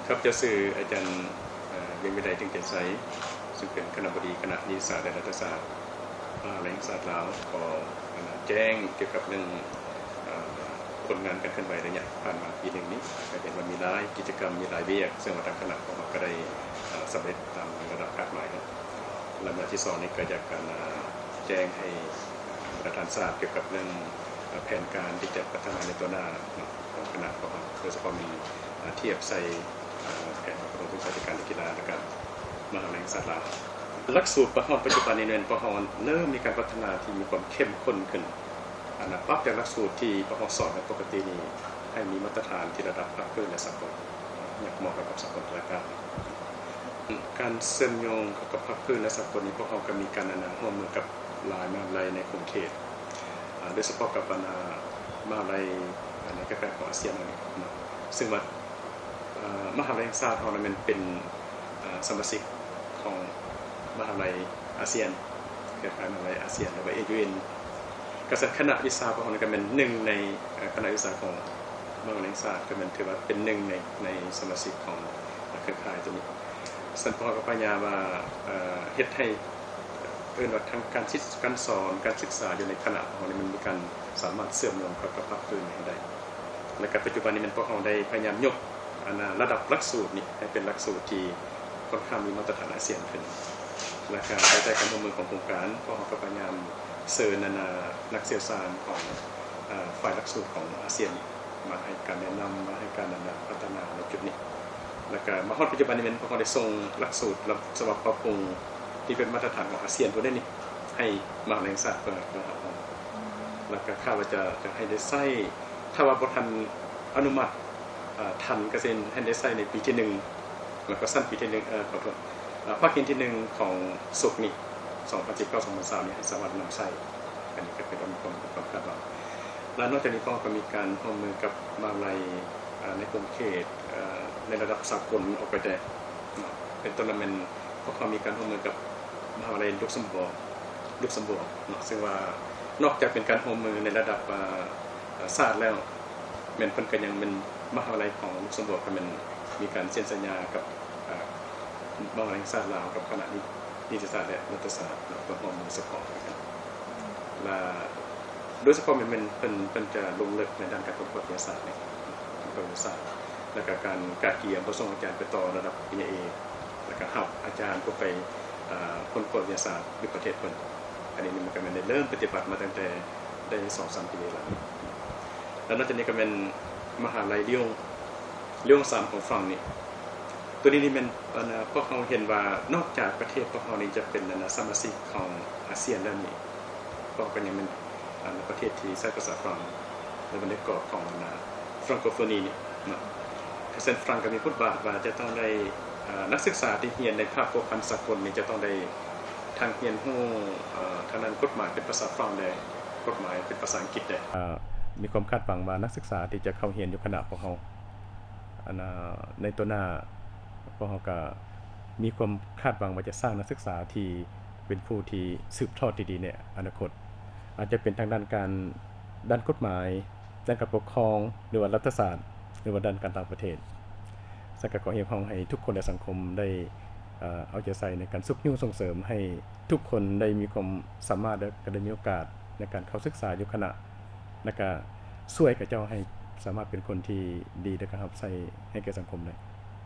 ຂ້າພະເຈົ້າຊື່ອາຈານ ເອີ ວຽງວິໄລ ເຕັງເຈນໄຊ ຊຶ່ງເປັນຄະນະບໍດີຄະນະນິຕິສາດ ແລະ ລັດຖະສາດ ມະຫາວິທະຍາໄລແຫ່ງຊາດລາວ ຂໍ ອັນ ແຈ້ງກ່ຽວກັບເລື່ອງ ເອີ ຜົນງານການເຄື່ອນໄຫວໄລຍະຜ່ານມາປີໜຶ່ງນີ້ ກໍເຫັນວ່າມີຫຼາຍກິດຈະກຳ ມີຫຼາຍວຽກ ເຊິ່ງວ່າທາງຄະນະຂອງເຮົາກໍໄດ້ ເອີ ສຳເລັດຕາມລະດັບຄາດໝາຍ. ລະອັນທີສອງນີ້ກໍຢາກ ອັນ ແຈ້ງໃຫ້ ປະທານຊາບກ່ຽວກັບເລື່ອງ ແຜນການທີ່ຈະພັດທະນາໃນຕໍ່ໜ້າເນາະ ຂອງຄະນະຂອງເຮົາ ໂດຍສະເພາະແມ່ນ ທຽບໃສ່ ແຜນການພັດທະນາການກິລາ ແລະ ກະມະຫາວິທະຍາໄລແຫ່ງຊາດລາວ. ຫຼັກສູດມາຮອດປັດຈຸບັນນີ້ແມ່ນພວກເຮົາເລີ່ມມີການພັດທະນາທີ່ມີຄວາມເຂັ້ມຂຸ້ນຂຶ້ນ ອັນ ປັບຈາກຫຼັກສູດທີ່ພວກເຮົາສອນໃນປົກກະຕິນີ້ ໃຫ້ມີມາດຕະຖານທີ່ລະດັບພາກພື້ນ ແລະ ສາກົນ ເໝາະກັບສາກົນຕະລະການ. ການເຊື່ອມໂຍງເຂົ້າກັບພາກພື້ນ ແລະ ສາກົນນີ້ ພວກເຮົາກໍມີການ ອັນ ຮ່ວມມືກັບ ຫຼາຍມະຫາວິທະຍາໄລໃນຂົງເຂດ ອາ ໂດຍສະເພາະກັບ ອັນ ມະຫາວິທະຍາໄລ ອັນ ໃນເຂດຂອງອາຊຽນເຮົານີ້ເນາະ ຊຶ່ງວ່າ ເອີ ມະຫາວິທະຍາໄລແຫ່ງຊາດເຮົານັ້ນແມ່ນເປັນ ເອີ ສະມາຊິກຂອງມະຫາວິທະຍາໄລອາຊຽນ ເຄືອຂ່າຍມະຫາວິທະຍາໄລອາຊຽນ ຫຼືວ່າ ເອຢູເອັນ ກະຊັ້ນຄະນະວິຊາຂອງເຮົານີ້ກະແມ່ນໜຶ່ງໃນ ເອີ ຄະນະວິຊາຂອງມະຫາວິທະຍາໄລແຫ່ງຊາດ ກະແມ່ນຖືວ່າເປັນໜຶ່ງໃນ ໃນສະມາຊິກຂອງເຄືອຂ່າຍໂຕນີ້. ຊັ້ນພວກເຮົາກະພະຍາຍາມວ່າ ເອີ ເຮັດໃຫ້ ເອີ້ນວ່າທາງການສິດ ການສອນ ການສຶກສາຢູ່ໃນຄະນະຂອງເຮົານີ້ ມັນມີການສາມາດເຊື່ອມໂຍງເຂົ້າກັບພາກພື້ນໃຫ້ໄດ້ ແລະ ກະປັດຈຸບັນນີ້ແມ່ນພວກເຮົາໄດ້ພະຍາຍາມຍົກ ອັນ ລະດັບຫຼັກສູດນີ້ໃຫ້ເປັນຫຼັກສູດທີ່ຄ່ອນຂ້າງມີມາດຕະຖານອາຊຽນຂຶ້ນ ແລະ ກະພາຍໃຕ້ການຮ່ວມມືຂອງໂຄງການ ພວກເຮົາກະພະຍາຍາມເຊີນ ອັນ ນັກຊ່ຽວຊານຂອງ ອາ ຝ່າຍຫຼັກສູດຂອງອາຊຽນ ມາໃຫ້ການແນະນຳ ມາໃຫ້ການ ອັນ ພັດທະນາໃນຈຸດນີ້ ແລ້ວກະມາຮອດປັດຈຸບັນນີ້ແມ່ນພວກເຮົາໄດ້ສົ່ງຫຼັກສູດສະບັບປັບປຸງທີ່ເປັນມາດຕະຖານຂອງອາຊຽນພຸ້ນເດ້ນີ້ ໃຫ້ມະຫາວິທະຍາໄລແຫ່ງຊາດເພິ່ນຮັບຮອງ ແລ້ວກະຄາດວ່າຈະ ຈະໃຫ້ໄດ້ໃຊ້ ຖ້າວ່າບໍ່ທັນອະນຸມັດ ອາ ທັນກະຊິໃຫ້ໄດ້ໃຊ້ໃນປີທີໜຶ່ງ ແລ້ວກະຊັ້ນປີທີໜຶ່ງ ເອີ ຂໍໂທດ ອາ ພາກຮຽນທີໜຶ່ງຂອງສົກນີ້ ສອງພັນສິບເກົ້າ ສອງພັນຊາວນີ້ ໃຫ້ສາມາດນຳໃຊ້ ອັນນີ້ກະເປັນຄວາມ ຄວາມຄາດຫວັງ ແລະ ນອກຈາກນີ້ພວກເຮົາກະມີການຮ່ວມມືກັບມະຫາວິທະຍາໄລ ອາ ໃນຂົງເຂດ ເອີ ໃນລະດັບສາກົນອອກໄປແດ່ເນາະ ເປັນຕົ້ນລະແມ່ນພວກເຮົາມີການຮ່ວມມືກັບມະຫາວິທະຍາໄລລຸກຊຳບວກ ລຸກຊຳບວກເນາະ ເຊິ່ງວ່ານອກຈາກເປັນການຮ່ວມມືໃນລະດັບ ອາ ຊາດແລ້ວ ແມ່ນເພິ່ນກະຍັງແມ່ນ ມະຫາວິທະຍາໄລຂອງລຸກຊຳບວກກະແມ່ນມີການເຊັນສັນຍາກັບ ອາ ມະຫາວິທະຍາໄລແຫ່ງຊາດລາວ ກັບຄະນະນິ ນິຕິສາດ ແລະ ລັດຖະສາດເນາະ ເພື່ອຮ່ວມມືສະເພາະກັນ ລະໂດຍສະເພາະແມ່ນ ແມ່ນເພິ່ນ ເພິ່ນຈະລົງເລິກໃນດ້ານການຄົ້ນຄວ້າວິທະຍາສາດນີ້ ການຄົ້ນຄວ້າວິທະຍາສາດ ແລະ ກະການກະກຽມເພື່ອສົ່ງອາຈານໄປຕໍ່ລະດັບປະລິນຍາເອກ ແລະ ກະຮັບອາຈານເພື່ອໄປ ອາ ຄົ້ນຄວ້າວິທະຍາສາດຢູ່ປະເທດເພິ່ນ ອັນນີ້ມັນກະແມ່ນໄດ້ເລີ່ມປະຕິບັດມາຕັ້ງແຕ່ໄດ້ສອງສາມປີແລ້ວ ແລະ ນອກຈາກນີ້ກະແມ່ນມະຫາວິທະຍາໄລລິໂອງ ລິໂອງສາມຂອງຝຣັ່ງນີ້ ໂຕນີ້ນີ້ແມ່ນ ອັນ ພວກເຮົາເຫັນວ່ານອກຈາກປະເທດພວກເຮົານີ້ຈະເປັນ ອັນ ສະມາຊິກຂອງອາຊຽນແລ້ວນີ້ ພວກເຮົາກະຍັງແມ່ນ ອັນ ປະເທດທີ່ໃຊ້ພາສາຝຣັ່ງ ໃນບັນດາກອບຂອງ ອັນ Francophonie ນີ້ເນາະ ເພາະສະນັ້ນຝຣັ່ງກະມີບົດບາດວ່າຈະຕ້ອງໄດ້ ອາ ນັກສຶກສາທີ່ຮຽນໃນພາກພົວພັນສາກົນນີ້ຈະຕ້ອງໄດ້ທັງຮຽນຮູ້ ເອີ ທາງດ້ານກົດໝາຍເປັນພາສາຝຣັ່ງແດ່ ກົດໝາຍເປັນພາສາອັງກິດແດ່ ອາ ມີຄວາມຄາດຫວັງວ່ານັກສຶກສາທີ່ຈະເຂົ້າຮຽນຢູ່ຄະນະພວກເຮົາ ອັນ ໃນຕໍ່ໜ້າ ພວກເຮົາກະມີຄວາມຄາດຫວັງວ່າຈະສ້າງນັກສຶກສາທີ່ເປັນຜູ້ທີ່ສືບທອດທີ່ດີໃນອະນາຄົດ ອາດຈະເປັນທາງດ້ານການ ດ້ານກົດໝາຍ ດ້ານການປົກຄອງ ຫຼືວ່າລັດຖະສາດ ຫຼືວ່າດ້ານການຕ່າງປະເທດ. ຊັ້ນກະຂໍຮຽກຮ້ອງໃຫ້ທຸກຄົນໃນສັງຄົມໄດ້ ເອົາໃຈໃສ່ໃນການຊຸກຍູ້ສົ່ງເສີມໃຫ້ທຸກຄົນໄດ້ມີຄວາມສາມາດ ແລະ ກະໄດ້ມີໂອກາດໃນການເຂົ້າສຶກສາຢູ່ຄະນະ ແລະ ກະຊ່ວຍເຂົາເຈົ້າໃຫ້ສາມາດເປັນຄົນທີ່ດີ ແລະ ກະຮັບໃຊ້ໃຫ້ແກ່ສັງຄົມໄດ້.